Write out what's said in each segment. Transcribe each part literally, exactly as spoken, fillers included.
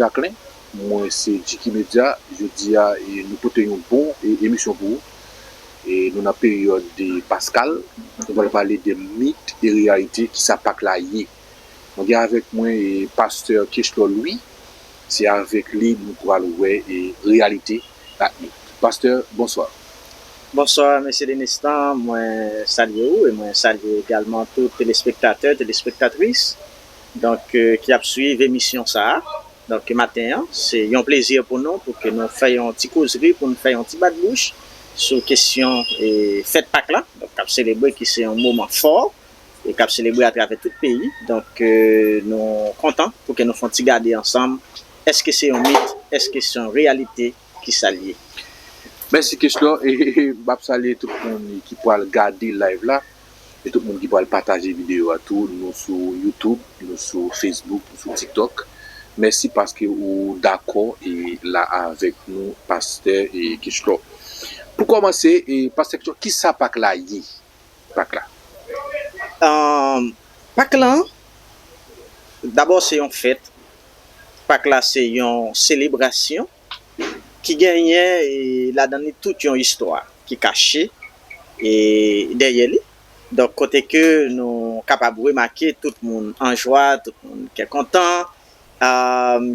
Jacquelin, mwen se Jiki Media. Jodi a, e, nou pote yon bon, e, emisyon pou ou. E nou nan peryòd de Paskal. Nou pral pale de mit e reyalite, kisa Pak la ye. Mwen gen avèk mwen, e, pastè Kechlor Louis. Se avèk li nou pral wè, e, reyalite Pak li. Pastè, bonswa. Bonswa, mesye Denistan. Mwen salye ou e mwen salye egalman tout telespektatè, telespektatris, donk, e, ki ap swiv emisyon sa a. Donk, maten an, se yon plezi pou nou, pou ke nou fè yon ti kozri, pou nou fè yon ti bat bouch sou kesyon, e, fèt Pak la, donk, k ap selebre, ki se yon moman fò, e k ap selebre atravè tout peyi. Donk, e, nou kontan pou ke nou fè yon ti gade ansanm, èske se yon mit, èske se yon reyalite, kisa l ye. Mèsi, Kechlor. E, e, e, m ap salye tout moun ki pral gade live la. E tout moun ki pral pataje videyo a tou, nou sou YouTube, nou sou Facebook, nou sou TikTok. Mèsi paske ou dakò e la avèk nou, pastè e Kechlor. Pou kòmanse, e pastè Kechlor, kisa Pak la ye? Pak la. Ahn, Pak lan, dabò se yon fèt. Pak la se yon selebrasyon ki genyen, e, ladan li tout yon istwa ki kache, e, dèyè li. Donk, kote ke nou kapab remake tout moun an jwa, tout moun kè kontan, a,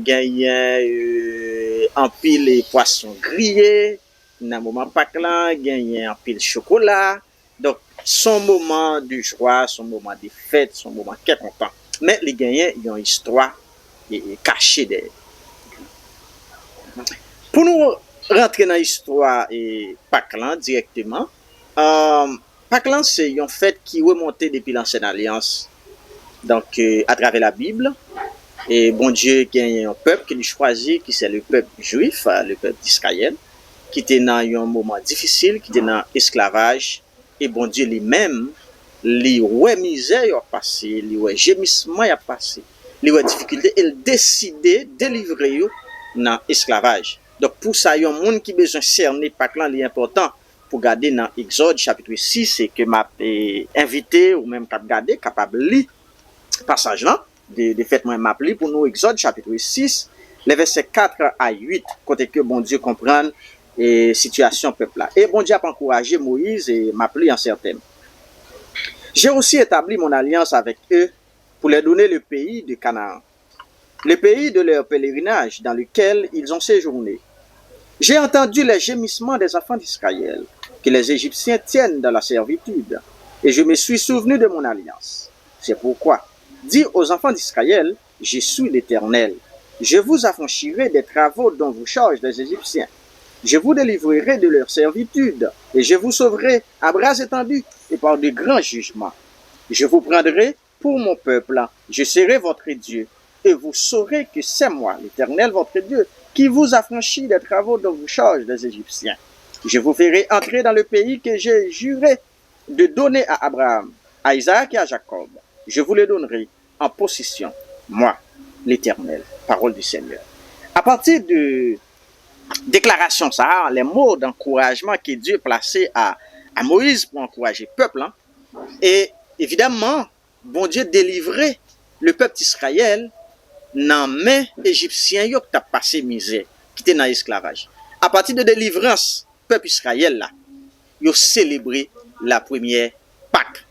genyen, e, anpil, e, pwason griye nan moman Pak lan, genyen anpil chokola. Donk, se yon moman de jwa, se yon moman de fèt, se yon moman kè kontan. Men li genyen yon istwa, e, e, kache dèyè. Pou nou rantre nan istwa, e, Pak lan dirèkteman, ahn, Pak lan se yon fèt ki remonte depi lansyen alyans. Donk, e, atravè Labib, e, Bondye genyen yon pèp ke li chwazi, ki se le pèp jwif, le pèp d'Israyèl, ki te nan yon moman difisil, ki te nan esklavaj, e Bondye li menm, li wè mizè yo ap pase, li wè jemisman y ap pase, li wè difikilte, e l deside delivre yo nan esklavaj. Donk, pou sa, yon moun ki bezwen sène Pak lan, li enpòtan pou gade nan Egzòd chapit sis, e ke m ap, e, envite ou menm k ap gade, kapab li pasaj lan. De, de fèt, mwen, m ap li pou nou Egzòd chapit sis, lè vèsè kat a uit, kote ke Bondye konprann, e, sitiyasyon pèp la. E Bondye ap ankouraje Moyiz, e m ap li an sèten. J'ai aussi établi mon alliance avec eux pour leur donner le pays de Canaan, le pays de leur pèlerinage dans lequel ils ont séjourné. J'ai entendu les gémissements des enfants d'Israël, que les Égyptiens tiennent dans la servitude, et je me suis souvenu de mon alliance. C'est pourquoi, dis aux enfants d'Israël, je suis l'Éternel. Je vous affranchirai des travaux dont vous chargent les Égyptiens. Je vous délivrerai de leur servitude, et je vous sauverai à bras étendus et par de grands jugements. Je vous prendrai pour mon peuple, je serai votre Dieu, et vous saurez que c'est moi, l'Éternel votre Dieu, qui vous affranchit des travaux dont vous chargent les Égyptiens. Je vous ferai entrer dans le pays que j'ai juré de donner à Abraham, à Isaac et à Jacob. Je vous le donnerai en possession, moi, l'Éternel. Parole du Seigneur. A pati de deklarasyon sa a, les mots d'encouragement que Dieu plaçait à, à Moïse pour encourager peuple, hein, e evidaman, Bondye delivre le pèp Israël nan men Ejipsyen yo ki t ap pase mizè, ki te nan esklavaj. Apati de delivrans pèp Israël la, yo selebre la premyè Pak.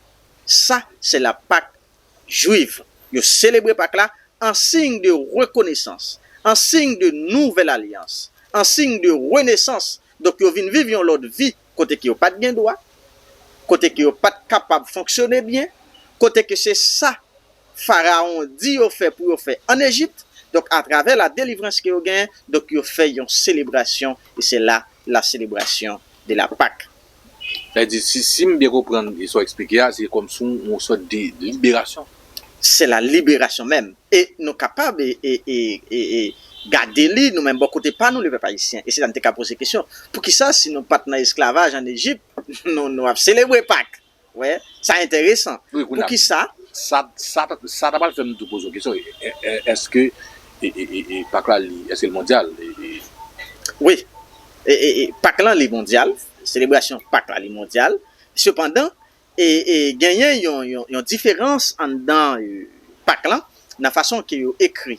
Sa, se la Pak jwiv. Yo selebre Pak la an siy de rekonesans, an siy de nouvèl alyans, an siy de renesans. Donk, yo vin viv yon lòt vi kote ke yo pa t gen dwa, kote ke yo pa t kapab fonksyone byen, kote ke se sa Farawon di yo fè pou yo fè ann Ejip. Donk, atravè la delivrans ke yo genyen, donk, yo fè yon selebrasyon, e se la, la célébration de la Pâque. Sa vle di, si, si m byen konprann sa w eksplike a, se kòmsi yon, yon sòt de liberasyon. Se la liberasyon menm. E nou kapab, e, e, e, e, e gade li, nou menm, bò kote pa nou, lepèp ayisyen. E se la n te ka poze kesyon. Poukisa, si nou pa t nan esklavaj ann Ejip, nou, nou ap selebre Pak? Wè, sa enteresan. Wi, kounye a, poukisa? Sa, sa, sa ta pral fè m tou poze yon kesyon. E, e, e, èske, e, e, e, e, Pak la, li, èske l mondyal? E, e. Wi. E, e, e, Pak lan, li mondyal. Selebrasyon Pak la, li mondyal. Sepandan, e, e, genyen yon, yon, yon diferans anndan, e, Pak lan, nan fason ke yo ekri.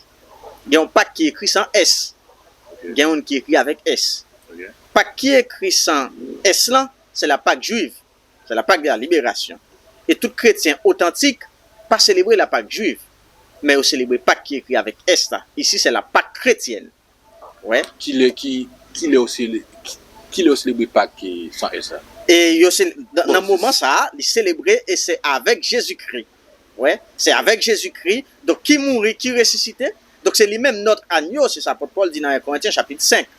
Gen yon Pak ki ekri san S. Gen youn ki ekri avèk S. Pak ki ekri san S lan, se la Pak jwiv. Se la Pak de la liberasyon. E tout kretyen otantik pa selebre la Pak jwiv, men yo selebre Pak ki ekri avèk S la. Isi, se la Pak kretyèn. Wè. Kilè ki, kilè yo sele-, ki, kilè yo selebre Pak ki san S la? E yo se, nan, nan moman sa a, li selebre e se avèk Jezikri. Wè, se avèk Jezikri, donk ki mouri, ki resisite. Donk se li menm notre agneau, se sa apot Pòl di nan en Korentyen chapit senk.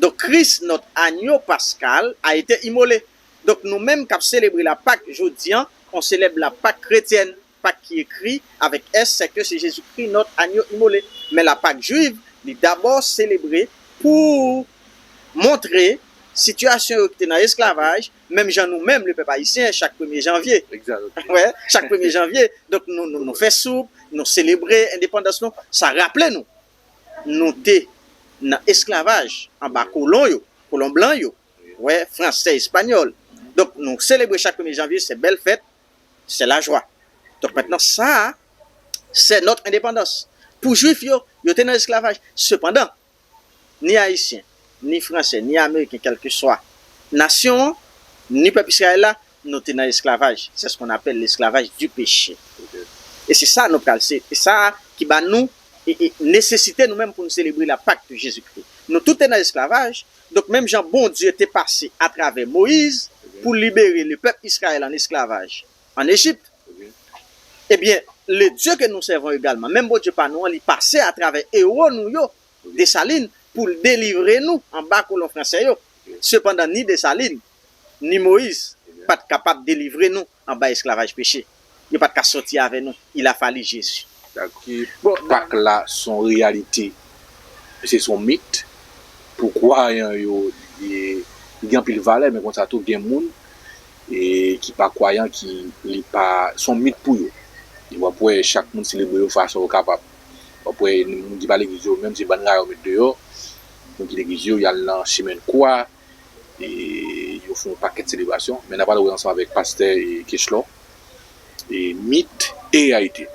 Donk Christ, notre agneau pascal, a été immolé. Donk nou menm k ap selebre la Pak jodi an, on célèbre la Pâque chrétienne. Pak ki ekri avèk S, se ke se Jezikri, notre agneau immolé. Men la Pak jwiv, li dabò selebre pou montre sitiyasyon yo ki te nan esklavaj, menm jan nou menm, le pèp ayisyen, chak premye janvye. Wè, chak premye janvye. Donk nou, nou, nou fè soup, nou selebre endepandans nou. Sa raple nou, nou te nan esklavaj, anba kolon yo, kolon blan yo. Wè, fransè, espanyòl. Donk nou selebre chak premye janvye, se bèl fèt, se lajwa. Donk mentnan, sa a, se notre indépendance. Pou jwif yo, yo te nan esklavaj. Sepandan, ni ayisyen, ni fransè, ni ameriken, kèlkeswa nasyon an, ni pèp Izrayèl la, nou te nan esklavaj. C'est ce qu'on appelle l'esclavage du péché. E se sa nou pral, se, se sa ki ba nou e, e, nesesite nou menm pou nou selebre la Pak de Jezikri. Nou tout te nan esklavaj, donk menm jan Bondye te pase atravè Moyiz pou libere le pèp Izrayèl an esklavaj an Ejip, ebyen, le Dieu que nous servons également, menm Bondye pa nou an, li pase atravè ewo nou yo, Desalin, pou l delivre nou anba kolon fransè yo. Sepandan, ni Desalin, ni Moyiz pa t kapab delivre nou anba esklavaj peche. Yo pa t ka sòti avè nou. Il a fallu Jésus. Dakò. Bon, Pak la se yon reyalite. Se, se yon mit. Pou kwayan yo, li, li gen anpil valè, men konsa tou, gen moun e ki pa kwayan, ki li pa, se yon mit pou yo. E w ap wè chak moun selebre yo fason yo kapab. W ap wè moun ki pa legliz yo, menm se bann ra yo met deyò, moun ki legliz yo, y al nan Chemen Kwa, e yo fè yon pakèt selebrasyon. Men n ap pale ansanm avèk pastè e Kechlò. E mit e reyalite.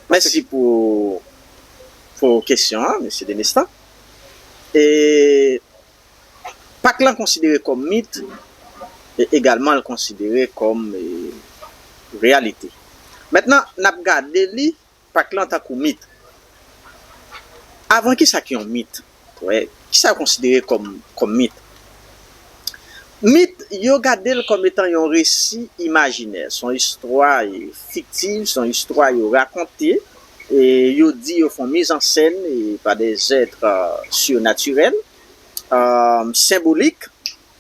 Mèsi pou, pou kesyon an, mesye Demestan. E Pak lan konsidere kòm mit, e egalman l konsidere kòm, e, reyalite. Mentnan, n ap gade li, Pak lan tankou mit. Avan, kisa ki yon mit? Wè, kisa yo konsidere kòm, kòm mit? Mit, yo gade l kòm etan yon resi imajinè, se yon istwa, e, fiktif, se yon istwa yo rakonte, e yo di yo fè yon mizansèn, e, pa de zèt, e, sirnatirèl, e, senbolik,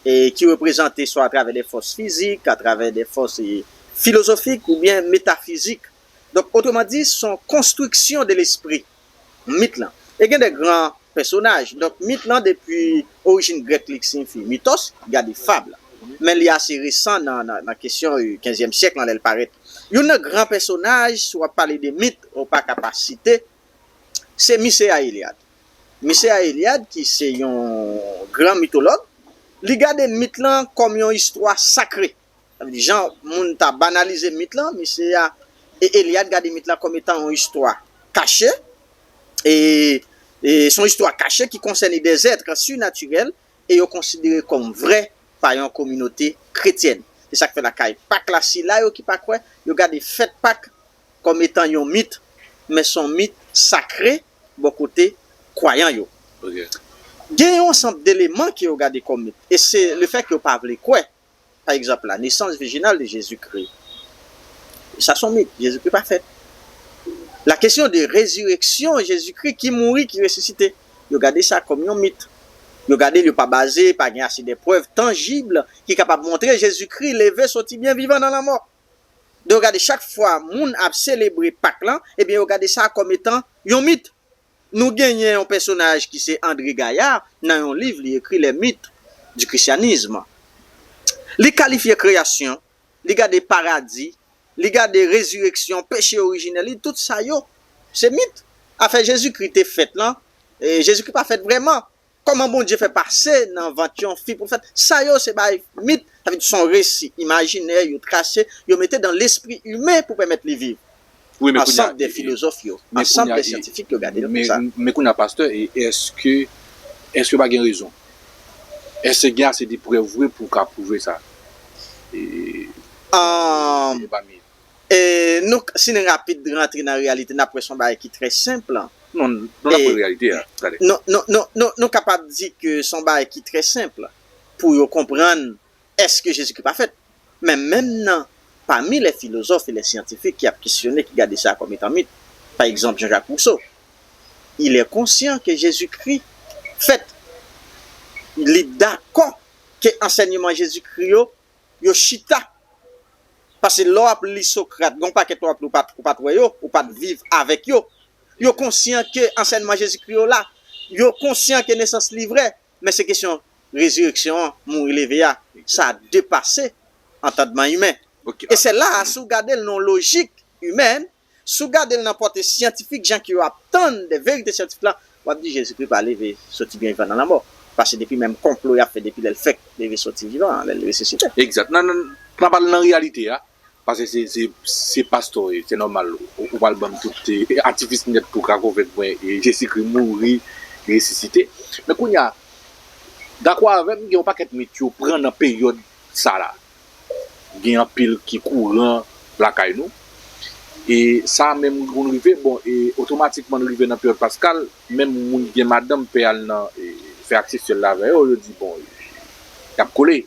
e ki reprezante swa atravè de fòs fizik, atravè de fòs, e, filozofik oubyen metafizik. Donk, otreman di, se yon konstriksyon de lespri, mit lan. E gen de gran pèsonaj. Donk, mit lan, depi orijin grèk li ki siyifi mitos, ki gade fab. Men li ase resan nan, nan, nan kesyon, e, kenzyèm syèk lan, lè l parèt. Youn nan gran pèsonaj, si w ap pale de mit, ou pa ka pa site, se Mircea Eliade. Mircea Eliade, ki se yon gran mitològ, li gade mit lan kòm yon istwa sakre. Sa vle di, jan moun ta banalize mit lan, Mircea e Eliade gade mit lan kòm etan yon istwa kache, e, e se yon istwa kache ki konsène de zèt sirnatirèl, e yo konsidere kòm vrè pa yon kominote kretyèn. Se sa k fè lakay Pak la, sila yo ki pa kwè, yo gade fèt Pak kòm etan yon mit, men se yon mit sakre bò kote kwayan yo. Gen yon ansanm deleman ke yo gade kòm mit, e se lefèt ke yo pa vle kwè. Pa egzanp, la naissance virginale de Jésus-Christ. Sa se yon mit, Jezikri pa fèt. La question de résurrection, Jezikri ki mouri, ki resisite, yo gade sa kòm yon mit. Yo gade l, yo pa baze, pa gen ase de prèv tanjib ki kapab montre Jezikri leve soti byen vivan nan lanmò. Donk, yo gade chak fwa moun ap selebre Pak lan, ebyen, yo gade sa kòm etan yon mit. Nou genyen yon pèsonaj ki se André Gayard, nan yon liv li ekri, Les mythes du christianisme. Li kalifye kreyasyon, li gade paradi, li gade rezireksyon, peche orijinèl, li, tout sa yo, se mit. Afè Jezikri te fèt lan, e, Jezikri pa fèt vrèman. Kòman Bondye fè pase nan vant yon fi pou l fèt? Sa yo se bagay mit, sa vle di se yon resi imajinè yo trase, yo mete dan lespri imen pou pèmèt li viv. Wi, men kounye a, ansanm de e, e, filozòf yo, men ansanm kounye a, de e, syantifik yo gade l men, konsa. Men kounye a, pastè, e èske, èske pa gen rezon? Èske gen ase de prèv vre pou w ka pwouve sa? E, Ahn, e pa mi- e nou, si n rapid rantre nan reyalite, n ap wè se yon bagay ki trè senp. Non, non, n ap E wè reyalite a, talè. Nou, nou, nou, nou, nou kapab di ke se yon bagay ki trè senp pou yo konprann èske Jezikri pa fèt. Men menm nan, pami lè filozòf e lè syantifik ki ap kesyone, ki gade sa kòm etan mit, pa egzanp, Jean-Jacques Rousseau, il est conscient que Jésus-Christ fèt. Li dakò ke ansèyman Jezikri yo, yo chita. Paske lè w ap li Sokrat, gen yon pakèt w ap li, ou pa t, ou pa t wè yo, ou pa t viv avèk yo. Yo konsyan ke ansèyman Jezikri yo la. Yo konsyan ke nesans li vrè. Men se kesyon rezireksyon an, mouri leve a, sa depase antandman imen. Ok. E se la a, si w gade l nan lojik imèn, si w gade l nan pòte syantifik, jan ke yo ap tann de verite syantifik la, w ap di Jezikri pa leve soti byen vivan nan lanmò. Paske depi menm konplo y ap fè depi lè l fèk leve soti vivan, lè l resisite. Egzat. Nan, nan, nan pale nan reyalite a, paske se, se, se pastè w ye, se nòmal, ou, ou pral ban m tout, e, atifis nèt pou w ka konvenk mwen, e, Jezikri mouri, resisite. Men kounye a, dakò avè m, gen yon pakèt mit yo pran nan peryòd sa la. Gen anpil ki kouran lakay nou. E sa menm konn rive, bon, e otomatikman n rive nan peryòd paskal, menm moun ki gen madanm pè al nan, e, fè ak seksyèl la avè yo, yo di, bon, y ap kole.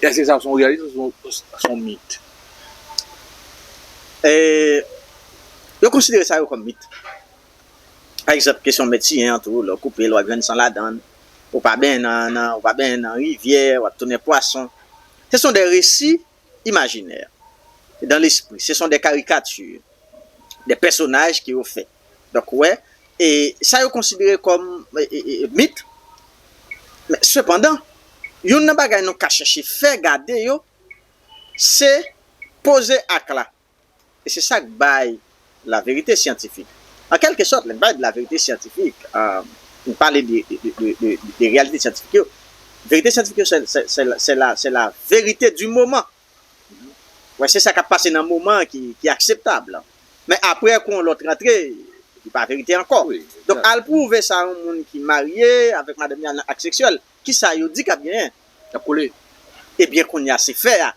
Èske sa se yon reyalite ou se yon, se yon mit? E, yo konsidere sa yo kòm mit. Pa egzanp, kesyon mèt siyen an tou, lè w koupe l, w ap jwenn san ladan l. Ou pa benyen nan, nan, ou pa benyen nan rivyè, w ap tounen pwason. Ce sont des récits imaginaires dans l'esprit. Ce sont des caricatures, des personnages ke yo fè. Donk, ou wè, e sa yo konsidere kòm, e, e, e, mit. Men, sepandan, youn nan bagay nou ka chèche fè gade yo, se poze ak la. E se sa k bay la verite syantifik. An kèlke sòt, lè n pale de la verite syantifik, euh, n pale de, de, de, de, de, de reyalite syantifik yo. Verite syantifik yo, se, se, se, se la, se la verite du moment. Wè, se sa k ap pase nan moman an ki, ki akseptab. Men apre, kou yon lòt rantre, li pa verite ankò. Wi, donk, egzak. Al pwouve sa yon moun ki marye avèk madanm li al nan ak seksyèl, kisa yo di k ap genyen? Y ap kole. Ebyen, kounye a, se fè a.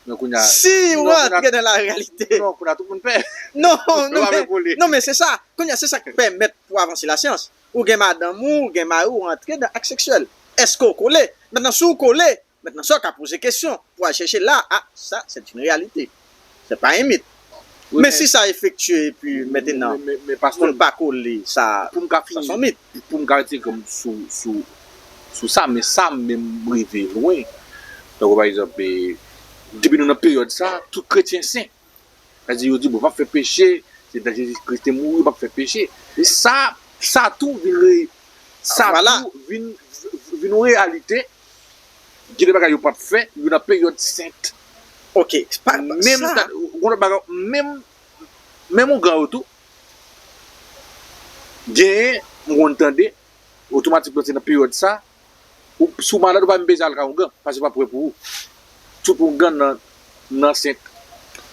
Men kounye a, si w rantre nan la reyalite. Non, kounye a, tout moun pè. Non, non, men, non, men se sa. Kounye a, se sa k pèmèt pou avanse lasyans. Ou gen madanm ou, ou gen mari w, ou rantre nan ak seksyèl. Èske w kole? Mentnan, si w kole, mentnan, sa w ka poze kesyon pou al chèche la, ah, ça, c'est une réalité. Se pa yon mit. Wi, men si sa efektye, epi mentnan, men, men, men, pastè, moun pa kole, sa, pou m ka fini, sa se yon mit. Pou m ka retire kò m sou, sou, sou sa, men sa menm rive lwen. Tankou pa egzanp, e, depi nou nan peryòd sa, tout kretyen sen. Sa di, yo di, bon, p ap fè peche, se dan Jezi Kris te mouri, p ap fè peche. E sa, sa tou vin re-, sa tou vin, vin yon reyalite. Gen de bagay yo p ap fè, yo nan peryòd sent. Ok, pa, pa menm sa. Menm, menm ougan yo tou, genyen, m konn tande, otomatikman se nan peryòd sa, ou, si w malad, ou pa menm bezwen al ka ougan, paske yo p ap prè pou ou. Tout ougan nan, nan sent.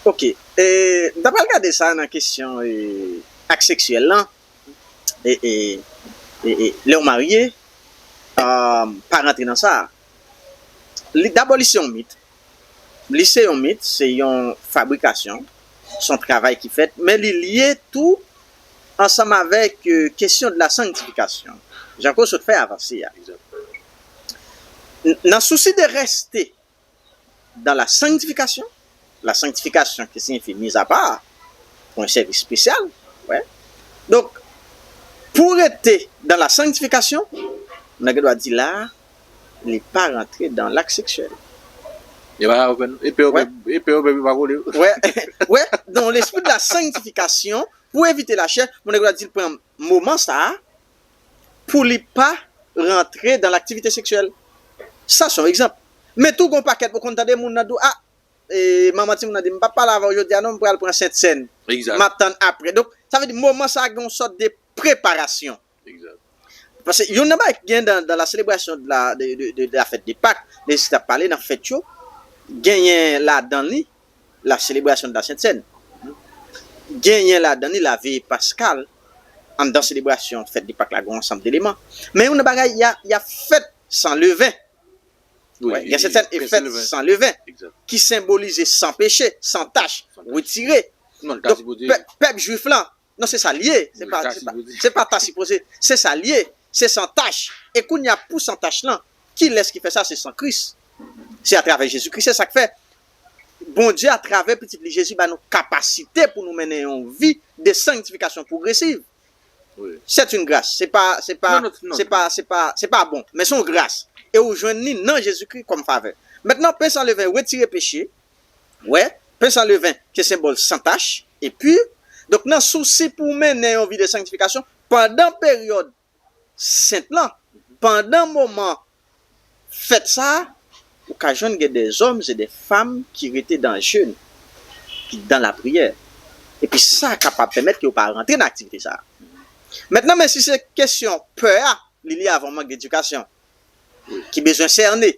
Ok, e, m ta pral gade sa nan kesyon, e, ak seksyèl lan. E, e, e, e, lè w marye, um, pa rantre nan sa. Li, dabò, li se yon mit. Li se yon mit, se yon fabrikasyon, se yon travay ki fèt, men li lye tou ansanm avèk, e, kesyon de la sanctification. Jan ke w sot fè avanse a. Nan sousi de reste dans la sanctification, la sanctification qui signifie mise à part pour un service spécial, wè. Donk, pou w rete dans la sanctification, nou gen dwa di la, li pa rantre dans l'acte sexuel. E pa open, e pe open, e pe open, pa kole. Wè, wè, dans l'esprit de la sanctification, pou evite lachè, moun gen dwa di l pran moman sa a, pou li pa rantre dans l'activité sexuelle. Sa se yon egzanp. Men tou, gen yon pakèt, ou konn tande moun nan di w, ah, e, manman timoun nan di, m p ap pale avè w jodi a non, m pral pran sentsèn. Egzat. M ap tann apre. Donk, sa vle di, moman sa a gen yon sòt de preparasyon. Egzat. Paske youn nan bagay ki gen dans, dans la célébration de la, de, de, de, de la fête de Pâques, men si t ap pale nan fèt yo, genyen ladan li la célébration de la Sainte Seine. Genyen ladan li laveye paskal, anndan selebrasyon fèt de Pak la, gen yon ansanm de eleman. Men youn nan bagay, y a, y a fèt san leven. Wi, gen sèten fèt san leven ki senbolize san peche, san tach, retire. Donk, pèp jwif lan, non, se sa l ye. Se pa, se pa, se pa ta sipoze. Se sa l ye. Se san tach. E kounye a, pou san tach lan, kilès ki fè sa? Se san Kris. Se atravè Jezikri. Se sa k fè Bondye, atravè Pitit li Jezi, ba nou kapasite pou nou mennen yon vi de sanktifikasyon pwogresiv. C'est une grâce. Se pa, se pa, se pa, se pa, se pa bon. Men se yon gras. E ou jwenn li nan Jezikri kòm favè. Mentnan, pen san leven retire peche. Wè, pen san leven se senbòl san tach, e pi, donk, nan sousi pou w mennen yon vi de sanktifikasyon, pandan peryòd sent lan, pandan moman fèt sa a, ou ka jwenn gen des hommes et des femmes ki rete dans le jeûne, ki dans la prière. Epi sa kapab pèmèt ke yo pa rantre nan aktivite sa a. Mentnan, men si se kesyon pè a, li lye avè yon mank edikasyon ki bezwen sène.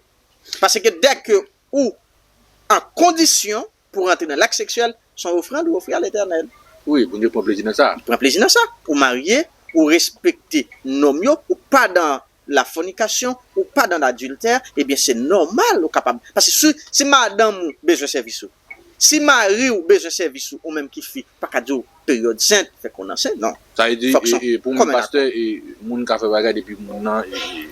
Paske dèke ou an kondisyon pou rantre nan lak seksyèl, se yon ofrann ou ofri a Letènèl. Wi, Bondye pran plezi nan sa. Li pran plezi nan sa. Ou marye, ou respekte nòm yo, ou pa dan la fònikasyon, ou pa dan ladiltè, ebyen, se nòmal ou kapab. Paske si, si madanm ou bezwen sèvis ou, si mari ou bezwen sèvis ou, ou menm ki fi, pa ka di w peryòd sent, fè konnen sent, non. Sa vle di, e, e, pou mwen, pastè, e, moun ka fè bagay depi moun nan, e,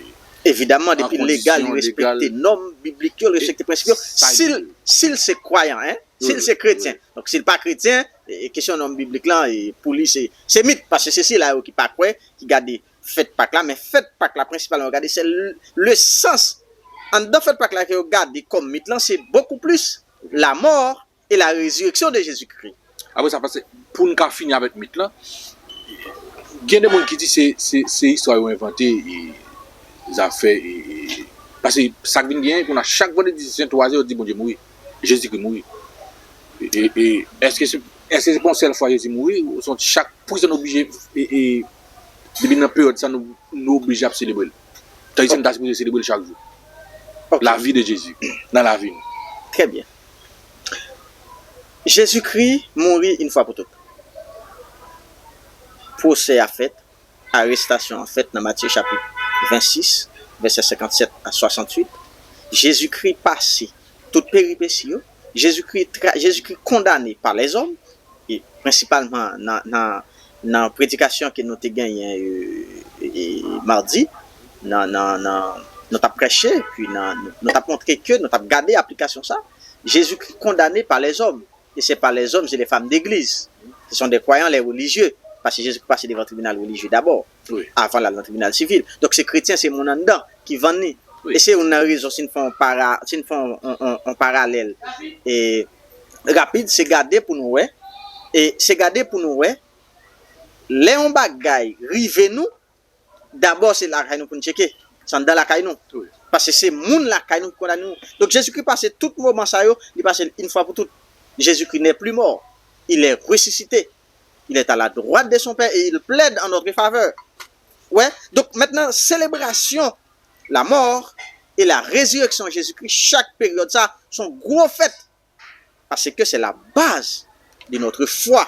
evidaman, depi legal, li respekte nòm biblik yo, li respekte prensip yo, si l, si l se kwayan, en, si l se kretyen. Donk, si l pa kretyen, e, kesyon nòm biblik lan, e, pou li, se, se mit, paske se sila yo ki pa kwè, ki gade fèt Pak la, men fèt Pak la, prensipalman, yo gade, se l-, le sans. Anndan fèt Pak la ke yo gade kòm mit lan, se beaucoup plus la mort et la résurrection de Jésus-Christ. Apre sa, paske pou n ka fini avèk mit lan, gen de moun ki di se, se, se istwa yo envante, e, zafè, e, e, paske sa k vin genyen, kounye a, chak vandredi sen twazè, yo di Bondye mouri, Jezikri mouri. E, e, e, èske se, èske se pa yon sèl fwa Jezi mouri, ou se chak, poukisa n oblije, e, e, depi nan peryòd sa, nou, nou oblije ap selebre l? Tandiske n ta sipoze selebre l chak jou. Ok. Lavi de Jezi nan lavi nou. Très bien. Jezikri mouri yon fwa pou tout. Pwosè a fèt, arestasyon an fèt nan Matye chapit vennsis, vèsè senkannsèt a swasanntuit. Jezikri pase tout peripesi yo. Jezikri tra-, Jezikri kondane pa lèzòm, e prensipalman nan, nan, nan predikasyon ke nou te genyen, e, e, madi, nan, nan, nan, nou t ap preche, epi nan, nou t ap montre ke nou t ap gade aplikasyon sa. Jezikri kondane pa lèzòm, et c'est pas les hommes, c'est les femmes d'église. Ce sont des croyants, les religieux, paske Jezikri pase devan tribinal relijye dabò, avan l al nan tribinal sivil. Donk, se kretyen, se moun anndan ki vann li. E se youn nan rezon, si n fè yon para-, si n fè yon, yon, yon, yon paralèl, e, rapid, se gade pou nou wè, e se gade pou nou wè, lè yon bagay rive nou, dabò se lakay nou pou n tcheke, se anndan lakay nou. Paske se moun lakay nou ki kondane nou. Donk, Jezikri pase tout moman sa yo, li pase l yon fwa pou tout. Jésus-Christ n'est plus mort, il est ressuscité, il est à la droite de son Père et il plaide en notre faveur. Wè, donk, mentnan, selebrasyon la mort et la résurrection de Jésus-Christ, chak peryòd sa, se yon gwo fèt. Paske se la baz de notre fwa.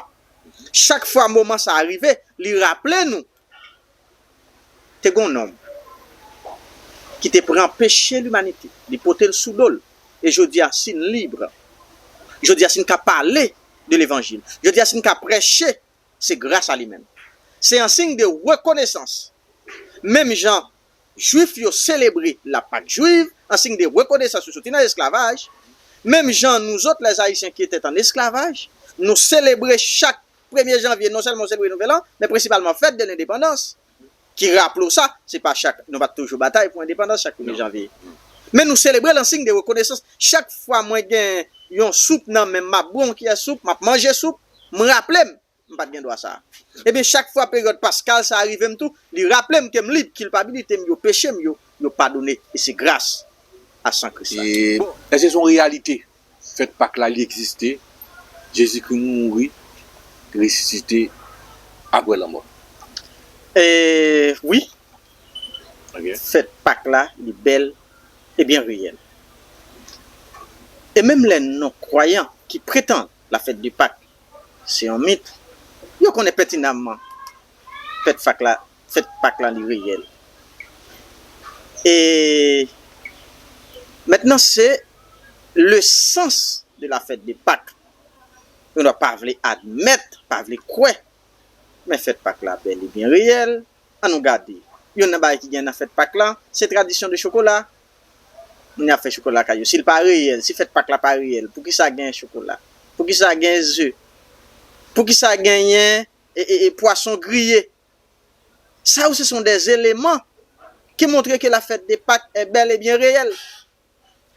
Chak fwa moman sa a rive, li raple nou, te gen yon nonm ki te pran peche limanite, li pote l sou do l. E jodi a, si n lib, jodi a, si n ka pale de levanjil, jodi a, si n ka preche, se gras a li menm. Se an siy de rekonesans. Menm jan Jwif yo selebre la Pak jwiv, an siy de rekonesans yo soti nan esklavaj, menm jan nou zòt, les Haïtiens qui étaient en esclavage, nou selebre chak premye janvye, non sèlman nou selebre Nouvèl An, men prensipalman fèt de lendepandans, ki raple w sa, se pa chak, nou pa t toujou batay pou endepandans chak premye janvye. Men nou selebre l an siy de rekonesans. Chak fwa mwen gen yon soup nan men m, m ap bwè yon kiyè soup, m ap manje soup, m raple m, m pa t gen dwa sa a. Ebyen, chak fwa peryòd paskal sa a rive m tou, li raple m ke m lib, kilpabilite m yo, peche m yo, yo padone, e se gras a san Kris la. E, bon, èske se yon reyalite? Fèt Pak la, li egziste. Jezikri mouri, resisite apre lanmò. E, wi. Ok. Fèt Pak la, li bèl e byen reyèl. E menm lè non kwayan ki pretann la fête de Pâques, se yon mit, Yo konnen pètinamman fèt Pak la, fèt Pak la li reyèl. E mentnan, se le sens de la fête de Pâques. Yo pa vle admèt, pa vle kwè. Men fèt Pak la bèl e byen reyèl. An nou gade. Youn nan bagay ki gen nan fèt Pak la, se tradisyon de chokola. Moun ap fè chokola kay yo. Si l pa reyèl, si fèt Pak la pa reyèl, poukisa gen chokola? Poukisa gen ze? Poukisa genyen e, e, e pwason griye? Sa yo, ce sont des éléments qui montrent que la fête de Pâques est bel et bien réelle.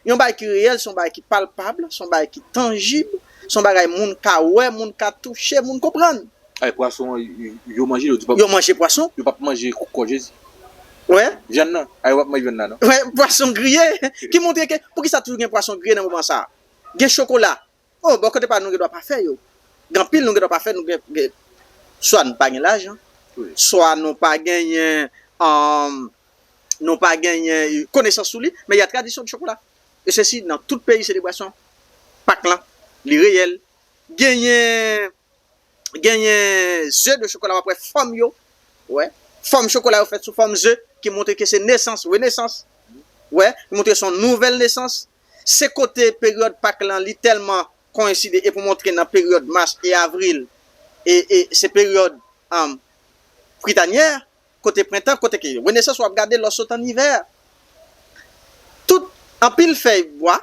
Yon bagay ki reyèl, se yon bagay ki palpab, se yon bagay ki tanjib, se yon bagay moun ka wè, moun ka touche, moun konprann. Ay, pwason, yo, yo manje, yo di pa, yo manje pwason. Yo p ap manje kò Jezi. Wè. Vyann nan, ay, yo p ap manje vyann nan, non. Wè, pwason griye, ki montre ke, poukisa toujou gen pwason griye nan moman sa a? Gen chokola. Oh, bò kote pa nou, nou gen dwa pa fè yo. Gen anpil nou gen dwa pa fè, nou gen, gen, swa nou pa gen lajan, wi, swa nou pa genyen, um, nou pa genyen konesans sou li, men y a tradisyon de chokola. E sesi nan tout peyi selebrasyon Pak lan, li reyèl. Genyen, genyen ze de chokola, w ap wè fòm yo, wè, fòm chokola yo fèt sou fòm ze, ki montre ke se nesans, renesans, wè, ki montre se yon nouvèl nesans. Se kote peryòd Pak lan li tèlman koyenside e pou montre nan peryòd mas e avril, e, e se peryòd, um, pritanyè, kote prentan, kote ke renesans w ap gade lè w sot an ivè. Tout, anpil fèy bwa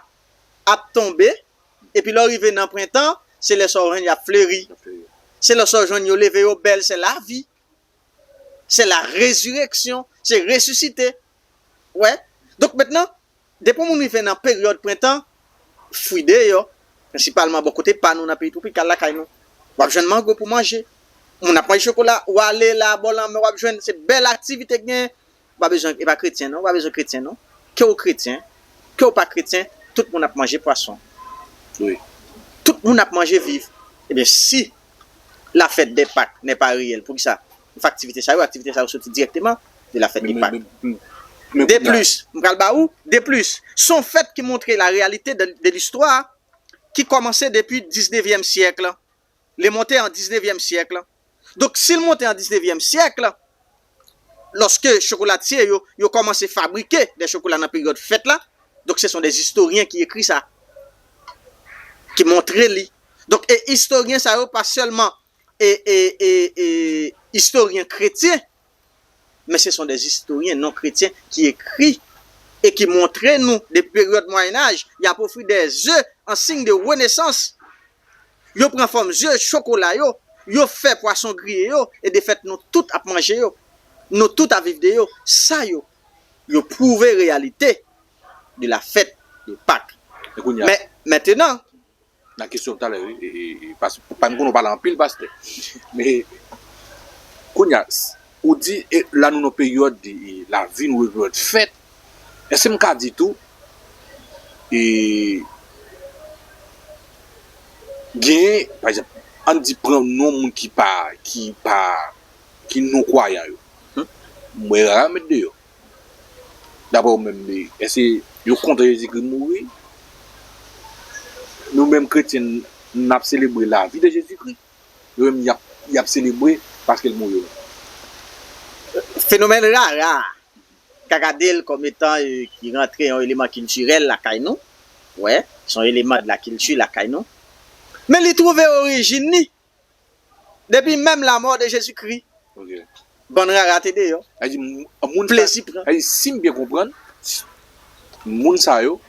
ap tonbe, epi lè w rive nan prentan, se lè sa w jwenn y ap fleri. Se lè sa w jwenn yo leve yo bèl, se lavi. Se la rezireksyon, se resisite. Wè. Donk mentnan, depi yon moun rive nan peryòd prentan, fwi deyò, prensipalman bò kote pa nou nan peyi twopikal lakay nou. W ap jwenn mango pou manje. Moun ap manje chokola, w ale la bò lanmè, w ap jwenn, se bèl aktivite k genyen. Ou pa bezwen, e pa kretyen non, ou pa bezwen kretyen non. Ke w kretyen, ke w pa kretyen, tout moun ap manje pwason. Wi. Tout moun ap manje viv. Ebyen, si la fête de Pâques n'est pas réelle, poukisa? Fè aktivite sa yo, aktivite sa yo soti dirèkteman de la fête de Pâques. De plis, m pral ba ou, de plis, se yon fèt ki montre la réalité de, de l'histoire ki kòmanse depi diznevyèm syèk lan. Li monte an diznevyèm syèk lan. Donk, si l monte an diznevyèm syèk lan, lòske chokolatye yo, yo kòmanse fabrike de chokola nan peryòd fèt la, donk, se son de istoryen ki ekri sa, ki montre li. Donk, e istoryen sa yo pa sèlman e, e, e, e, istoryen kretyen, men se son de istoryen non kretyen ki ekri e ki montre nou, depi peryòd Mwayen Aj, y ap ofri de ze an siy de renesans. Yo pran fòm ze chokola yo, yo fè pwason griye yo, e de fèt, nou tout ap manje yo. Nou tout ap viv de yo. Sa yo, yo pwouve reyalite de la fête de Pâques. E kounye a, men, mentnan, nan kesyon talè, wi, e, e, e, pas-, pa m konnen w pale anpil, pastè. Men, kounye a, s-, ou di, e, la nou nan peryòd de, e, lavi, nou peryòd fèt. Èske m ka di tou, e, gen, pa egzanp, ann di pran non moun ki pa, ki pa, ki non kwayan yo. Hmm? M wè rara met deyò. Daprè w menm, e, èske yo kontan Jezikri mouri? Nou menm kretyen, n ap selebre lavi de Jezikri. Yo menm, y ap, y ap selebre paske l mouri. Fenomèn rara, ka gade l kòm etan, e, ki rantre yon eleman kiltirèl lakay nou. Wè, se yon eleman de la kilti lakay nou. Men li twouve orijin li depi menm lamò de Jezikri. Ok. Bann rara te deyò. Sa vle di, m-, moun sa, plezi pran. Sa vle di, si m byen konprann, s-, moun sa yo,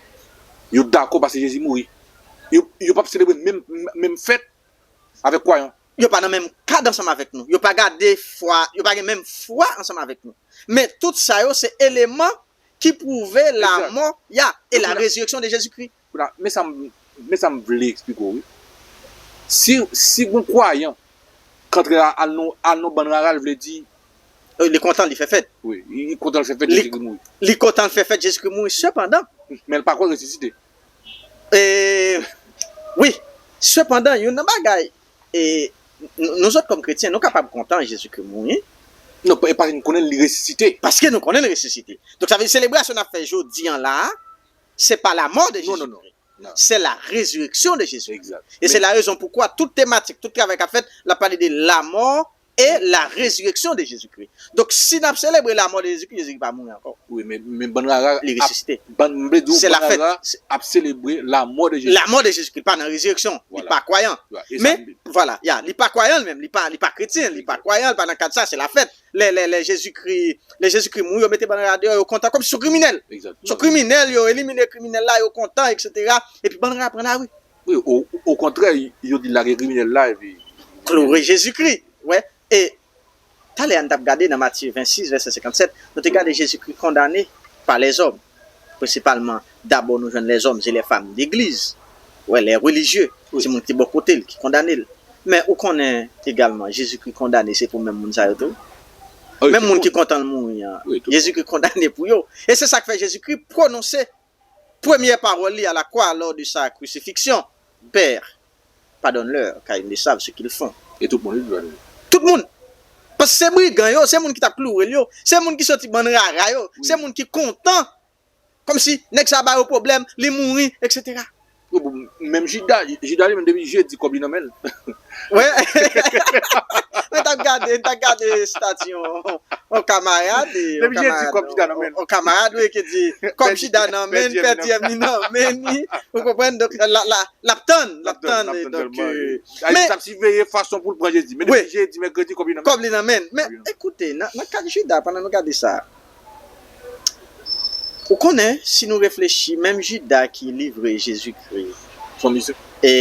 yo dakò paske Jezi mouri. Yo, yo p ap selebre menm, menm fèt avèk kwayan. Yo pa nan menm kad ansanm avèk nou. Yo pa gade fwa, yo pa gen menm fwa ansanm avèk nou. Men tout sa yo se eleman ki pwouve lamò, ya, e la rezireksyon de Jezikri. Kounye a, men sa m, men sa m vle eksplike w, wi. Si, si gon kwayan k antre a, al nan, al nan bann rara, l vle di, e, li kontan, li fè fèt. Wi, li, li kontan, l fè fèt, Jezikri mouri. Li kontan, l fè fèt, Jezikri mouri. Sepandan, men l pa kwè resisite. E, wi. Sepandan, youn nan bagay, e, n-, nou zòt kòm kretyen, nou kapab kontan Jezikri mouri. Non, e paske nou konnen li resisite. Paske nou konnen li resisite. Donk, sa vle di selebrasyon n ap fè jodi an la a, se pa lamò de Jezikri. Non, non, non. Non. C'est la résurrection de Jésus-Christ. Exact. Et c'est la raison pourquoi toute thématique, tout travay k ap fèt, l ap pale de la mort et la résurrection de Jésus-Christ. Donk, si n ap selebre la mort de Jésus-Christ, Jésus-Christ pa mouri ankò. Wi, men, men bann rara ap, bann, m vle di w, bann rara ap selebre la mort de Jésus-Christ. La mort de Jésus-Christ, li pa nan rezireksyon, li pa kwayan. Men, vwala, ya, li pa kwayan li menm, li pa, li pa kretyen, li pa kwayan, li pa nan kad sa, se la fèt. Lè, lè, lè Jezikri, lè Jezikri mouri, yo mete bann rara deyò, yo kontan, kòmsi se yon kriminèl. Se yon kriminèl, yo elimine kriminèl la, yo kontan, etsetera. Epi bann rara pran lari. Wi, o, okontrè, yo di lage kriminèl la, epi klore Jezikri. Wè. E talè a, n t ap gade nan Matye vennsis, vèsè senkannsèt, nou te gade Jezikri kondane pa lèzòm. Prensipalman, dabò nou jwenn lèzòm, se lè fanm degliz, wè, lè relijye, se moun ki te bò kote l, ki kondane l. Men ou konnen egalman, Jezikri kondane, se pou menm moun sa yo tou. Menm moun ki kontan l mouri an, Jezikri kondane pou yo. E se sa k fè Jezikri pwononse premyè pawòl li à la croix lors de sa crucifixion. Père, pardonne-leur, car ils ne savent ce qu'ils font. E tout moun li di pardone. Tout moun. Paske se brigan yo, se moun ki t ap kloure l yo, se moun ki soti bann rara yo, se moun ki kontan. Kòmsi nèg sa ba yo pwoblèm, li mouri, etsetera. Wi, bon, menm Jida, Jida li menm depi jedi kòb li nan men l. Wè. Mwen t ap gade, mwen t ap gade estati yon, yon kamarad, e yon kamarad, yon, yon kamarad, wi, ki di, kòb Jida nan men l, pèdi m li nan men li. Ou konprann? Donk, la, la, l ap tann, l ap tann, e donk, e, men, l ap siveye fason pou l pran jedi. Men depi jedi, mèkredi, kòb li nan men l. Kòb li nan men l. Men, ekoute, nan, nan kad Jida, pandan nou gade sa, ou konnen, si nou reflechi, menm Jida ki livre Jezikri, se yon misyon. E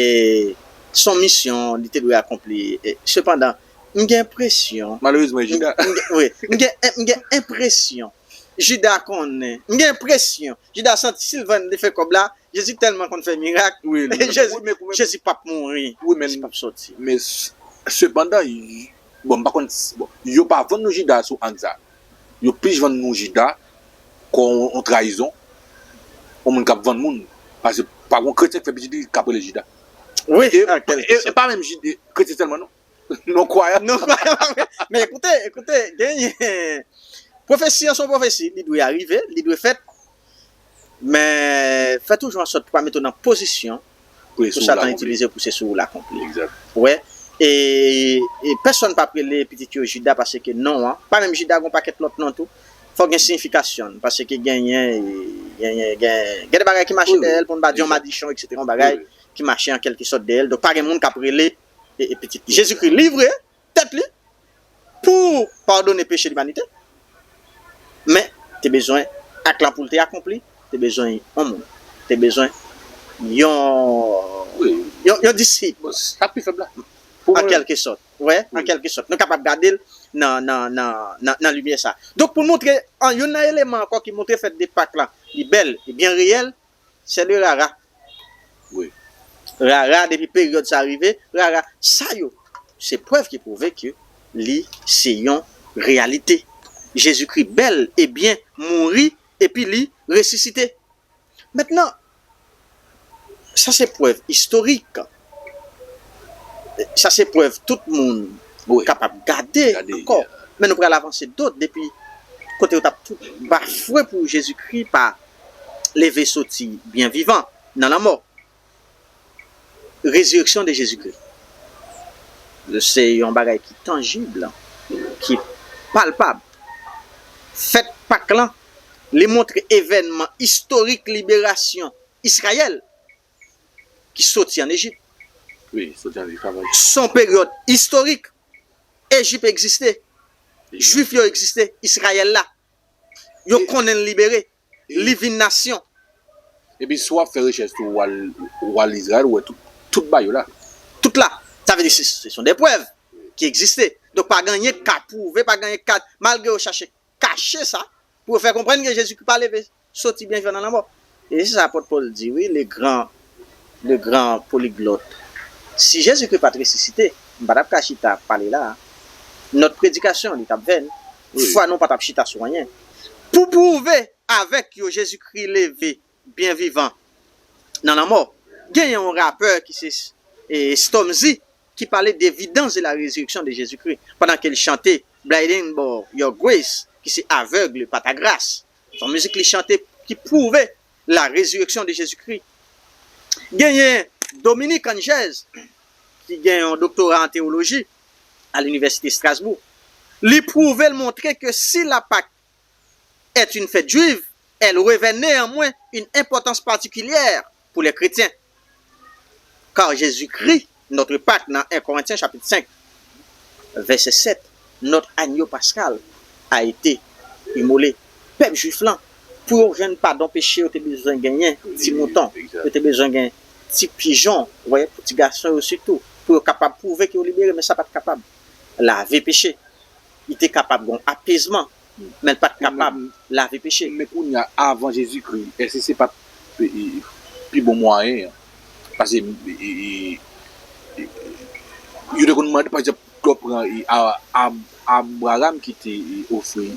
se yon misyon, li te dwe akonpli. E, sepandan, m gen enpresyon. Malerezman, e Jida. M, m gen, wi, m gen, m gen enpresyon. Jida konnen. M gen enpresyon. Jida santi si l vann, li fè kòb la, Jezi tèlman konn fè mirak. Wi, wi, Jezi, wi, men, Jezi p ap mouri. Wi, men, Jezi p ap soti. Men s-, sepandan, y-, bon, m pa konn s-, bon, yo pa vann nou Jida sou ang sa. Yo plis vann nou Jida kon yon trayizon, yon moun k ap vann moun. Paske pa gon kretyen k fè pitit li k ap rele Jida. Wi, e, an kèlke sòt. E pa menm Jida, kretyen sèlman, non. Non kwayan. Non kwayan. Men ekoute, ekoute, genyen. Pwofesi an se yon pwofesi, li dwe arive, li dwe fèt. Men fè toujou an sòt pou pa mete w nan pozisyon pou Satan itilize pou se sou ou l akonpli. Ou wè? E, e pèsonn p ap rele pitit yo Jida paske non an, pa menm Jida, gon pakèt lòt non tou. Fòk gen siyifikasyon l, paske genyen, genyen, gen, gen de bagay ki mache dèyè l, pou n pa di yon madichon, etsetera, yon bagay ki mache an kèlke sòt dèyè l. Donk, pa gen moun k ap rele e, e pitit li. Jezikri livre tèt li pou padone peche limanite. Men, te bezwen ak lan pou l te akonpli, te bezwen yon moun. Te bezwen yon, yon, yon disip. Bon, sa pi fèb la. An kèlke sòt. Wè, an kèlke sòt. Nou kapab gade l nan, nan, nan, nan, nan limyè sa. Donk, pou n montre, an, youn nan eleman ankò ki montre fèt de Pak lan, li bèl, li byen reyèl, c'est le rara. Wi. Rara, depi peryòd sa rive, rara, sa yo, se prèv ki pwouve ke li se yon reyalite. Jezikri bèl e byen mouri, epi li resisite. Mentnan, sa se prèv istorik. Sa se prèv tout moun kapab gade ankò. Men nou pral avanse dòt depi kote yo t ap tout bafwe pou Jezikri pa leve soti byen vivan nan lanmò. Résurrection de Jésus-Christ. Se yon bagay ki tanjib, ki palpab. Fèt Pak lan, li montre evènman istorik liberasyon Izrayèl ki soti ann Ejip. Wi, soti ann esklavaj. Se yon peryòd istorik. Ejip egziste. Jwif yo egziste. Izrayèl la. Yo konnen l libere. Li vin nasyon. Epi si w ap fè rechèch sou wa, wa Izrayèl, ou wè tout, tout bagay yo la. Tout la. Sa vle di se, se sont des preuves ki egziste. Donk pa gen anyen k ka pwouve, pa gen anyen k ka, malgre yo chache kache sa, pou yo fè konprann ke Jezikri pa leve soti byen vivan nan lanmò. E se sa apot Pòl di, wi, le grand, le grand polyglotte. Si Jezikri pa t resisite, m pa t ap ka chita ap pale la a. Notre prédication, li t ap vèn. Wi. Fwa nou pa t ap chita sou anyen. Pou pwouve avèk yo Jezikri leve byen vivan nan lanmò. Genyen yon rapè ki se, e, Stormzy, ki pale d'évidence de la résurrection de Jésus-Christ, pandan ke l chante Blinded by Your Grace, ki se Aveugle par ta grâce. Se yon mizik li chante ki pwouve la résurrection de Jésus-Christ. Genyen Dominique Angez, ki gen yon doktora an teyoloji a l'Université Strasbourg. Li pwouve, l montre ke si la Pâque est une fête juive, elle revêt néanmoins une importance particulière pour les chrétiens. Car Jésus-Christ, notre Pâque, nan un Corinthiens chapitre cinq, verset sept, notre agneau pascal a été immolé. Pèp jwif lan, pou yo jwenn padon peche, yo te bezwen genyen ti mouton, yo te bezwen gen ti pijon, ou wè, pou ti gason yo sitou, pou yo kapab pwouve ke yo libere, men sa pa t kapab lave peche. Li te kapab gen apezman, men l pa t kapab lave peche. Men kounye a, avan Jezikri, èske se pa t pi bon mwayen an? Paske yo te konn mande, pa egzanp, lè w pran Abraram ki te ofri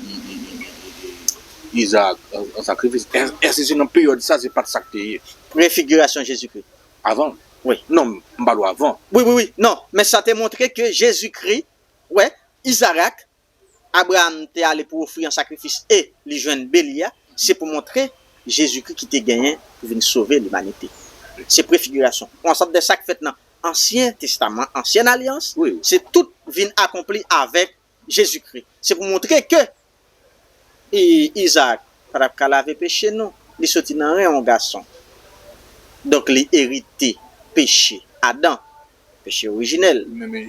Izaak an sakrifis. Èske se nan peryòd sa, se pa t sa k te ye? Prefigirasyon Jezikri. Avan? Wi. Non, m pale w avan. Wi, wi, wi. Non, men sa te montre ke Jezikri, wè, Izarak, Abraram te ale pou ofri an sakrifis e li jwenn beli a, se pou montre Jezikri ki te genyen pou vin sove limanite. Se prefigirasyon. Yon sòt de sa k fèt nan Ansyen Testaman, Ansyèn Alyans, se tout vin akonpli avèk Jezikri. Se pou montre ke Izaak pa t ap ka lave peche, non. Li soti nan ren yon gason. Donk, li erite peche Adan, peche orijinèl. Men, men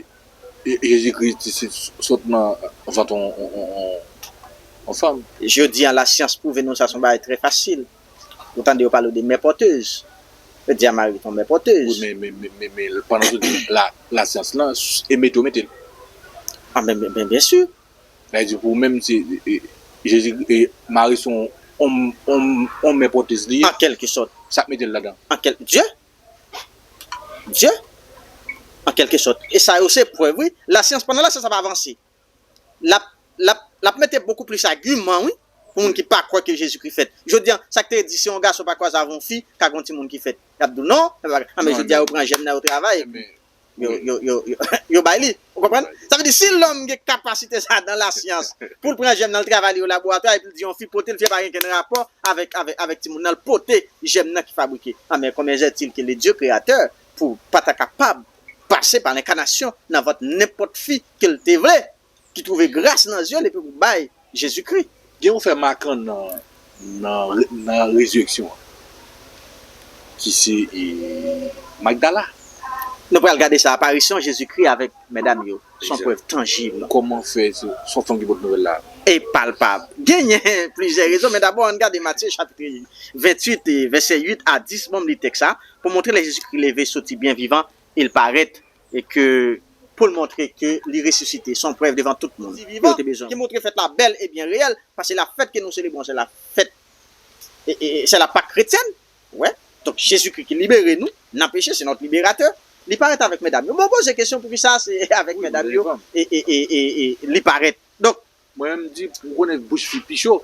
Jezikri te sot nan vant yon fanm. Jodi a, lasyans pwouve nou sa se yon bagay trè fasil. Ou tande yo pale de mè pòtez. Yo di a Mari te yon mè pòtez. Wi, men, men, men, men, men pandan tout la, lasyans lan, e mete yo mete l. A, men, men, men, byen si. Sa vle di pou ou menm, se, e, e, Jezi, e, Mari se yon, yon, yon, yon mè pòtez li ye. An kèlke sòt. Sa k mete l ladan? An kèl-, Dye. Dye. An kèlke sòt. E sa yo se prèv, wi. Lasyans, pandan lasyans ap avanse, l ap, l ap, l ap mete bokou plis agiman, wi, pou moun ki pa kwè ke Jezikri fèt. Jodi a, sa k te di, si yon gason pa kwaze avè yon fi, ka gen yon timoun ki fèt. Y ap di w non, a, men jodi a, yo pran jèm nan, yo travay, epi yo, yo, yo, yo, yo bay li. Ou konprann? Sa vle di, si lòm gen kapasite sa dan lasyans, pou l pran jèm nan, l travay li o laboratwa, epi l di yon fi pote l, fi a pa gen kenn rapò avèk, avèk, avèk timoun nan, l pote jèm nan ki fabrike. A, men combien est-il que le Dieu créateur, pou pa ta kapab pase pa lenkanasyon nan vant nenpòt fi ke l te vle, ki twouve gras nan zye l epi pou bay Jezikri. Gen yon fè makan nan, nan, nan rezireksyon an, ki se, e, Magdala. Nou pral gade sa, aparisyon Jezikri avèk medam yo, se yon prèv tanjib. Kòman fè se, se yon fanm ki pote nouvèl la? E palpab. Genyen plizyè rezon, men dabò, ann gade Matye chapit venntuit, e vèsè uit a dis, ban m li tèks sa, pou montre lè Jezikri leve soti byen vivan, il paraît, e ke pou l montre ke li resisite, se yon prèv devan tout moun. Vivan, ki montre fèt la bèl e byen reyèl, paske la fèt ke nou selebre, se la fèt, e, e, e se la Pak kretyèn, wè. Donk, Jezikri ki libere nou nan peche, se notre libérateur. Li parèt avèk medam yo. Bon, poze kesyon poukisa se avèk medam yo e, e, e, e, e li parèt. Donk, mwen menm di, m konnen bouch fi pi cho.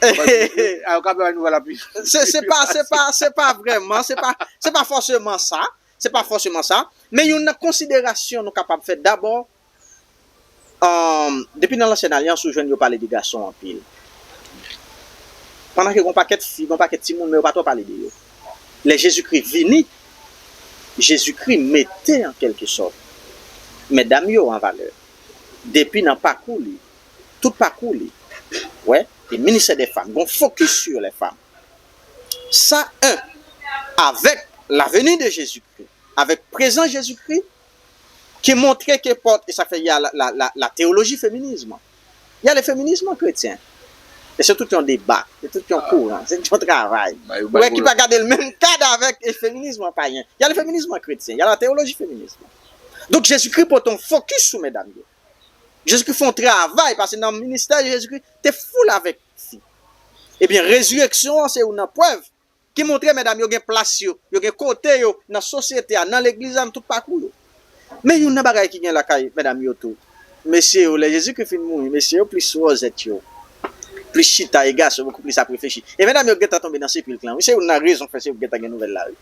A, yo ka bay nouvèl la pi. Se, se pa, se pa, se pa vrèman, se pa, se pa fòseman sa. Se pa fòseman sa. Men youn nan konsiderasyon nou kapab fè dabò, um, depi nan Lansyèn Alyans, ou jwenn yo pale de gason anpil. Pandan ke gon pakèt fi, gon pakèt timoun, men yo pa twò pale de yo. Lè Jezikri vini, Jezikri mete, an kèlke sòt, medam yo an valè. Depi nan pakou li, tout pakou li, wè, e ministè dè fanm, gon fokis sur les femmes. Sa, un, avèk la venue de Jésus-Christ, avèk prezans Jezikri, ki montre ke pòt, e sa fè y a la, la, la, la théologie féminisme. Y a le féminisme chrétien. E se tout yon deba, se tout yon kouran, se tout yon travay. Ou wè ki pa gade l menm kad avèk e feminism payen. Y a le féminisme chrétien, y a la théologie féminisme. Donk, Jezikri pote yon fokis sou medam yo. Jezikri fè yon travay, paske nan ministè Jezikri te foul avèk fi. Ebyen, rezireksyon an se youn nan prèv ki montre medam yo gen plas yo, yo gen kote yo nan sosyete a, nan legliz la, nan tout pakou yo. Men youn nan bagay ki gen lakay medam yo tou, mesye yo, lè Jezikri fin mouri, mesye yo plis sou wòzèt yo, plis chita, e gason bokou plis ap reflechi. E medam yo gentan tonbe nan sepilk lan, wi, se youn nan rezon fè se yo gentan gen nouvèl la, wi.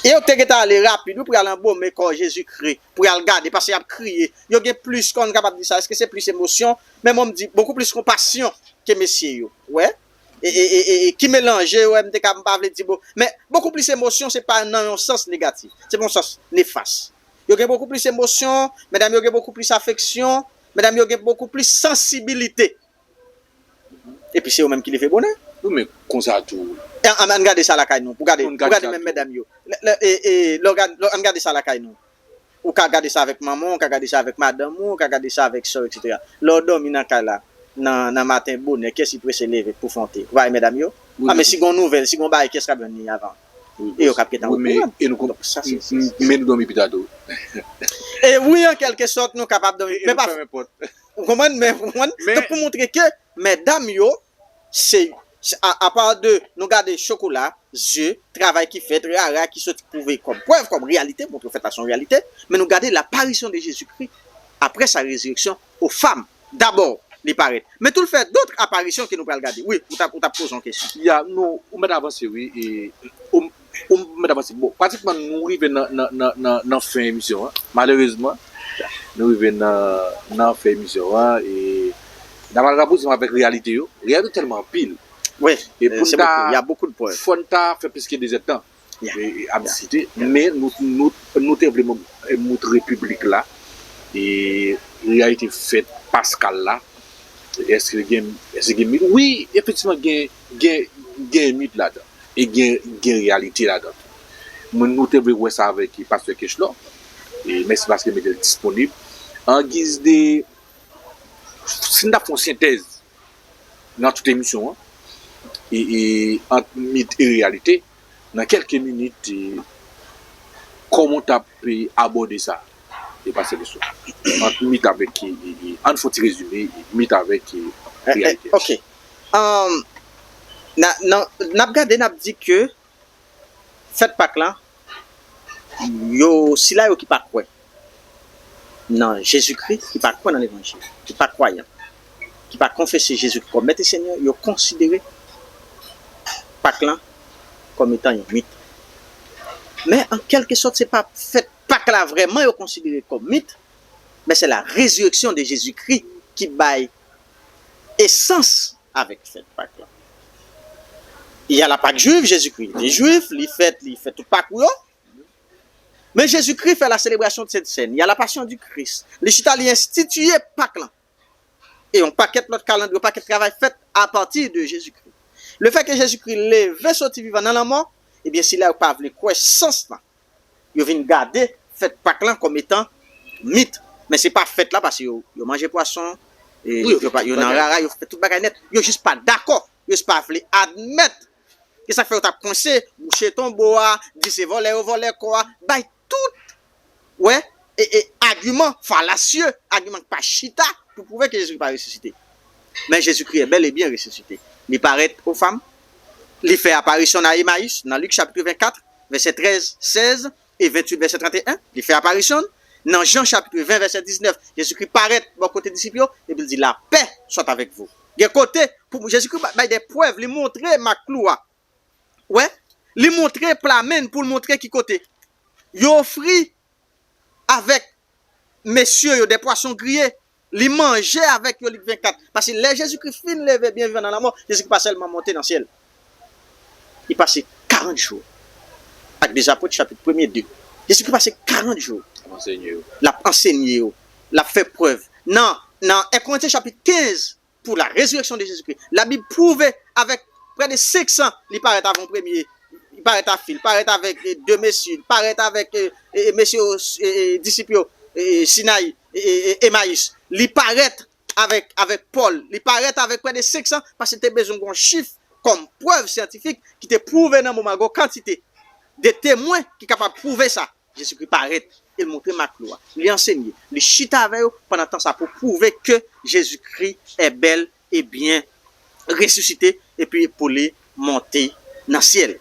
E yo te gentan ale rapid, wi, pou y al anbome kò Jezikri, pou y al gade, paske y ap kriye. Yo gen plis, kòman n kapab di sa, èske se plis emosyon? Men mwen m di, bokou plis konpasyon ke mesye yo. Wè? e, e, e, e, e, ki melanje, wè, m te ka, m pa vle di bo-, men bokou plis emosyon, se pa nan yon sans negatif, se pa yon sans nefas. Yo gen bokou plis emosyon, medam yo gen bokou plis afeksyon, medam yo gen bokou plis sansibilite. Epi se yo menm ki leve bonè. Wi, men konsa tou. E, ann, ann gade sa lakay nou, pou gade, pou gade menm medam yo. Lè, lè, e, e, lè w gad-, lè, ann gade sa lakay nou. Ou ka gade sa avèk manman w, ou ka gade sa avèk madanm ou, ou ka gade sa avèk sè w, etsetera. Lè w dòmi nan kay la, nan, nan maten bonè, kiyès ki prese leve pou fè yon te? Ou pa wè medam yo? Wi, a, men si gen yon nouvèl, si gen yon bagay, kiyès k ap jwenn li avan? E yo k ap gentan okouran. Donk, sa se, se, se, men nou dòmi pita tou. E wi, an kèlke sòt, nou kapab dòmi. E, e nou fèmen pòt. Ou konprann? Men, ou konprann? Donk, pou montre ke medam yo, se, se a, apa de nou gade chokola, zye, travay ki fèt, rara ki soti pwouve kòm prèv, kòm reyalite, montre fèt la se yon reyalite, men nou gade l'apparition de Jésus-Christ après sa résurrection aux femmes. Dabò, li parèt. Men tou l fè dòt aparisyon ke nou pral gade. Wi, ou t ap, ou t ap poze yon kesyon. Ya, nou, ou mèt avanse, wi. E, ou, ou mèt avanse. Bon, pratikman, nou rive nan, nan, nan, nan, nan fen emisyon an. Malerezman, nou rive nan, nan fen emisyon an. E, n ap al rapwoche ansanm avèk reyalite yo. Reyalite tèlman anpil. Wi, e pou n ta, fò n ta fè plis ke de zèdtan. E, e, ap site, men nou, nou, nou te vle mo-, moutre piblik la, e, reyalite fèt paskal la, èske gen, èske gen mit? Wi, efektivman, gen, gen, gen mit ladan, e gen, gen reyalite ladan tou. Mwen, nou te vle wè sa avèk pastè Kechlò, e mèsi paske mete l disponib. An giz de, si n ta fè yon sentèz, nan tout emisyon an, e, e, ant mit e reyalite, nan kèlke minit, e, kòman w t ap, e, abòde sa, e, pastè Kechlò? Ant mit avèk, e, e, e, ann fè yon ti rezime, e, mit avèk, e, reyalite. Ok. Um, nan, nan, n ap gade, n ap di ke fèt Pak la, yo, sila yo ki pa kwè nan Jezikri, ki pa kwè nan levanjil, ki pa kwayan, ki pa konfese Jezikri kòm Mèt e Senyè, yo konsidere Pak lan kòm etan yon mit. Men, an kèlke sòt, se pa fèt Pak la vrèman yo konsidere kòm mit, men se la résurrection de Jésus-Christ ki bay esans avèk fèt Pak lan. Il y a la Pâque juive, Jezikri te jwif, li fèt, li fè tout pakou yo. Men Jezikri fè la célébration de Sainte Cène, il y a la Passion du Christ. Li chita, li enstitiye Pak lan. E yon pakèt lòt kalandriye, yon pakèt travay fèt apati de Jezikri. Lefètke Jezikri leve soti vivan nan lanmò, ebyen, sila yo pa vle kwè sans lan. Yo vin gade fèt Pak lan kòm etan mit. Men se pa fèt la, paske yo, yo manje pwason, e yo pa, yo nan rara, yo fè tout bagay nèt. Yo jis pa dakò. Yo jis pa vle admèt. E sa k fè yo t ap konse, bouche tonbo a, di se vòlè yo vòlè kò a, bay tout, wè, e, e, agiman falasye, agiman ki pa chita pou pwouve ke Jezikri pa resisite. Men Jezikri est bel et bien ressuscité. Li parèt aux femmes, li fè aparisyon nan Emayis, nan Lik chapit vennkat, vèsè trèz, sèz, e venntuit, vèsè tranteyen, li fè aparisyon l. Nan Jan chapit ven, vèsè diznèf, Jezikri parèt bò kote disip yo, epi l di, "La paix soit avec vous." Gen kote, pou Jezikri ba-, bay de prèv, li montre mak klou a. Wè, li montre pla men l pou l montre ki kote. Yo ofri avèk mesye yo de pwason griye, li manje avèk yo, Lik vennkat. Paske lè Jezikri fin leve byen vivan nan lanmò, Jezikri pa sèlman monte nan syèl. Li pase karant jou. Actes des Apôtres, chapit premye, de. Jezikri pase karant jou. L ap ansenye yo. L ap ansenye yo. L ap fè prèv. Nan, nan en Korentyen chapit kenz, pour la résurrection de Jésus-Christ. Labib pwouve avèk prè de senk san, li parèt avè yon premye, li parèt a fi, li parèt avèk, e, de mesye, li parèt avèk, e, e, e, mesye, e, e, disip yo, e, e, Sinayi, e, e, e, Emayis. Li parèt avèk, avèk Pòl. Li parèt avèk prè de senk san, paske te bezwen gon chif kòm prèv syantifik ki te pwouve nan moman, gon kantite de temwen ki kapab pwouve sa. Jezikri parèt e l montre mak klou a. Li ansenye, li chita avè yo pandan tan sa pou pwouve ke Jezikri est bel et bien ressuscité epi pou li monte nan syèl.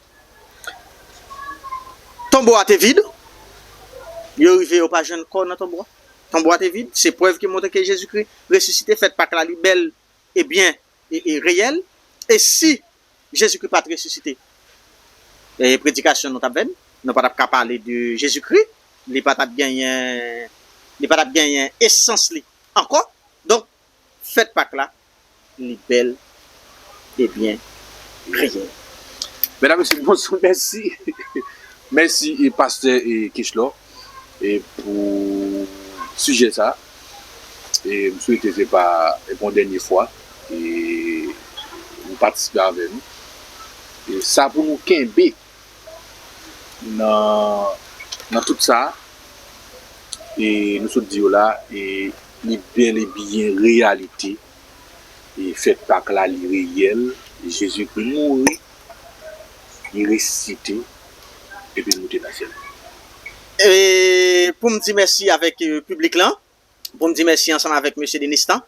Tonbo a te vid. Yo rive, yo pa jwenn kò nan tonbo a. Tonbo a te vid. Se prèv ki montre ke Jezikri resisite, fèt Pak la, li bèl e byen e, e reyèl. E si Jezikri pa t resisite, e predikasyon nou t ap vèn, nou pa t ap ka pale de Jezikri, li pa t ap genyen, li pa t ap genyen esans li ankò. Donk, fèt Pak la, li bèl e byen Medam, mesye, bonswa, mèsi. Mèsi, e, pastè, e, Kichlò, e, pou sijè sa. E m swete se pa, e, pou yon dènye fwa, e, ou patisipe avè nou. E sa pou nou kenbe nan, nan tout sa, e, nou sot di yo la, e, li bèl e byen reyalite. E fèt Pak la, li reyèl. Jezikri mouri, li resisite, epi li moute nan syèl. E pou m di mèsi avèk, e, piblik lan, pou m di mèsi ansanm avèk mesye Denistan,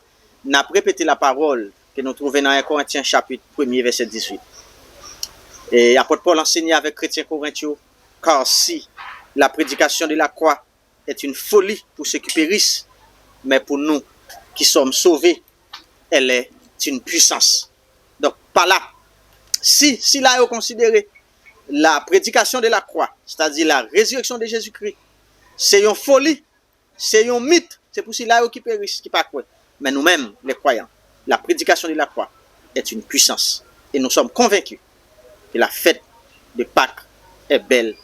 n ap repete lapawòl ke nou twouve nan en Korentyen chapit premye vèsè dizuit. E apot Pòl ansenye avèk kretyen Korent yo, car si la prédication de la croix est une folie pour ceux qui périssent, mais pour nous qui sommes sauvés, elle est une puissance. Donk, pa la, si sila yo konsidere la prédication de la croix, c'est-à-dire la résurrection de Jésus-Christ, se yon foli, se yon mit, se pou sila yo ki peris, ki pa kwè. Men nou menm, les croyants, la prédication de la croix est une puissance. Et nous sommes convaincus que la fête de Pâques est belle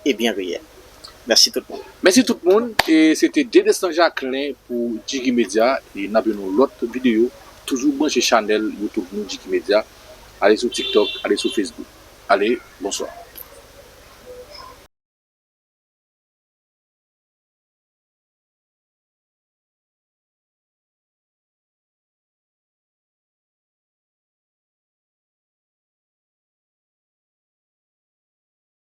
et bien réelle. Mèsi tout moun. Mèsi tout moun. E se te Denistan Jacquelin pou Jiggy Media. E n ap jwenn yon lòt videyo. Toujou branche chanèl YouTube nou, Jiggy Media. Ale sou TikTok, ale sou Facebook. Ale, bonswa.